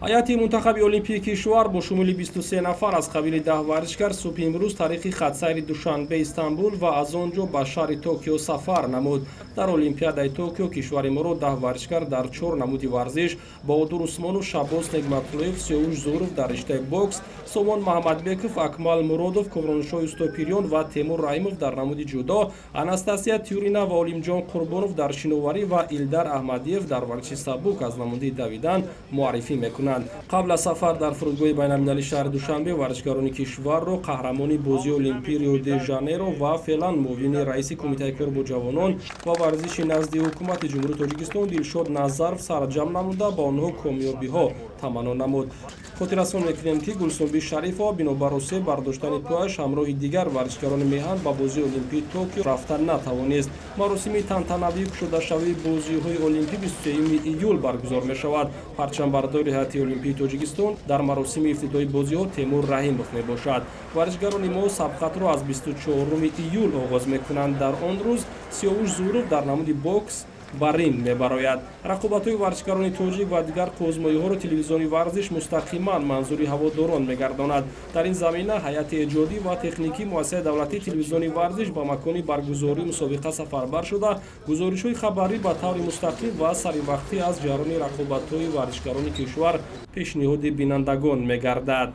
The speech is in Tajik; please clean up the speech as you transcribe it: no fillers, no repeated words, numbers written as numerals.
Ҳайати мунтахаби олимпии кишвар бо шумули 23 нафар, аз қабили 10 варзишгар, субҳи имрӯз тариқи хатсайри Душанбе Истанбул ва аз он ҷо ба шаҳри Токио сафар намуд. Дар Олимпиадаи Токио кишвари моро 10 варзишгар дар чор намуди варзиш: Баҳодур Усмонов, Шаҳбоз Негматуллоев, Сиёвуш Зуҳуров дар риштаи бокс, Сомон Маҳамадбеков, Акмал Муродов, Комроншоҳи Устопирён ва Темур Раҳимов дар намуди ҷудо, Анастасия Тюрина ва Олимҷон Қурбонов дар шиноварӣ ва Илдар Аҳмадиев дар варзиши сабук аз намуди давидан муаррифӣ мекунанд. Қабл аз сафар дар фурудгоҳи байналмилалии шаҳри Душанбе варзишгарони кишварро қаҳрамони бозии Олимпии Рио де Жанейро ва феълан муовини раиси Кумитаи кор бо ҷавонон ва варзиши назди Ҳукумати Ҷумҳурии Тоҷикистон Дилшод Назаров сарҷамъ намуда, ба онҳо комёбиҳо таманно намуд. Хотиррасон мекунем, ки Гулсумби Шарифова бинобар осеб бардоштани пояш ҳамроҳи дигар варзишгарони меҳан ба бозии олимпии Токио рафта натавонист. Маросими тантанавии кушодашавии бозиҳои олимпӣ 23 июл баргузор мешавад. Парчамбардори ҳайати олимпии Тоҷикистон дар маросими ифтитоҳи бозиҳо Темур Раҳимов мебошад. Варзишгарони мо сабқатро аз 24 июл оғоз мекунанд. Дар он рӯз Сиёвуш Зуҳуров дар намуди бокс ба ринг мебарояд. Рақобатҳои варзишгарони тоҷик ва дигар қӯзмоиҳоро телевизиони «Варзиш» мустақиман манзури ҳаводорон мегардонад. Дар ин замина ҳайати эҷодӣ ва техникии муассисаи давлатии телевизиони «Варзиш» ба макони баргузории мусобиқа сафарбар шуда, гузоришҳои хабарӣ ба таври мустақим ва саривақтӣ аз ҷараёни рақобатҳои варзишгарони кишвар пешниҳоди бинандагон мегардад.